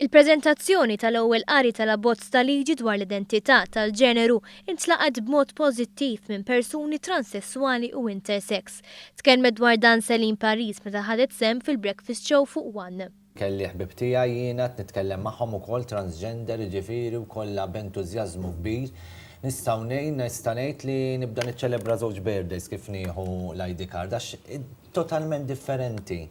Il-preżentazzjoni tal-ewwel qari tal-abbozz ta' liġi dwar l-identità tal-ġeneru intlaqgħet b'mod pożittiv minn persuni transesswali u intersex. Tkellmet dwar dan Celine Paris meta ħadet sehem fil-Breakfast Show fuq One. Kelli ħbieb tiegħi jiena qed nitkellem magħhom ukoll transgender jiġifieri u kollha b'entużjażmu kbir. Nistgħu ngħid nista' ngħid li nibda niċċelebra żewġ birthdays kif nieħu l-ID card għax totalment differenti.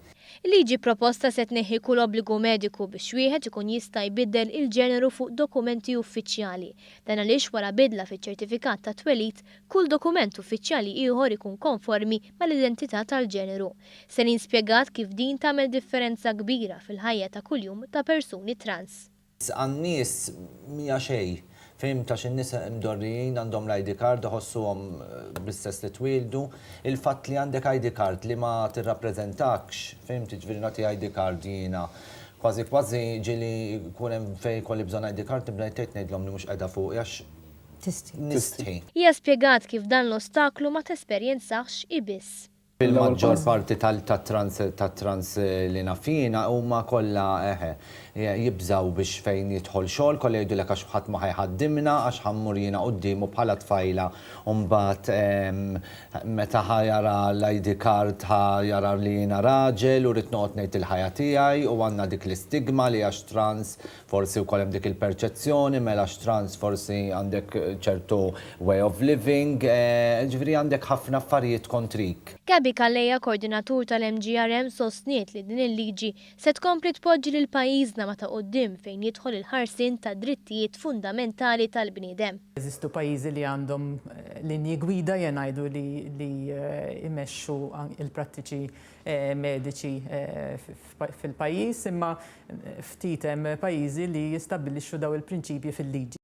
Il-liġi proposta se tneħħi kull obbligu mediku biex wieħed ikun jista' jbiddel il-ġeneru fuq dokumenti uffiċjali. Dan għaliex wara bidla fiċ-ċertifikat tat-twelid, kull dokument uffiċjali ieħor ikun konformi mal-identità tal-ġeneru. Celine spjegat kif din tagħmel differenza kbira fil-ħajja ta' kuljum ta' persuni trans. Għan-nies mhija xejn. Fhimt għax in-nies imdorrijin għandhom l-ID card iħossuhom bl-istess li twieldu. Il-fatt li għandek ID card li ma tirrappreżentakx, fhimt, jiġifieri nagħti ID card jiena kważi kważi ġieli jkun hemm fejn ikolli bżonn ID card nibda ngħid ngħidlhom li mhux qiegħda fuqi għax nistħi. Hija spjegat kif dan l-ostaklu ma tesperjenzahx hi biss. Il-maġġor parti tat-trans tat-trans li naf jiena huma kollha eħe, jibżgħu biex fejn jidħol xogħol, kollha jgħidulek għax ħadd ma ħa jħaddimna, għax ħa mmur jiena quddiemu bħala tfajla u mbagħad meta ħa jara l-ID card ħa jara li jiena raġel u rrid noqgħod ngħid il-ħajja tiegħi u għandna dik l-istigma li għax trans Forsi wkoll hemm dik il-perċezzjoni, mela għax trans forsi għandek ċertu way of living, jiġifieri għandek ħafna affarijiet kontrik. Gaby Calleja, Koordinatur tal-MGRM sostniet li din il-liġi se tkompli tpoġġi lil pajjiżna ma' ta' quddiem fejn jidħol il-ħarsien tad-drittijiet fundamentali tal-bniedem. Jeżistu pajjiżi li għandhom linji gwida jien ngħidu li jmexxu l-prattiċi mediċi fil-pajjiż, imma ftit hemm pajjiżi li jistabbilixxu dawn il-prinċipji fil-liġi.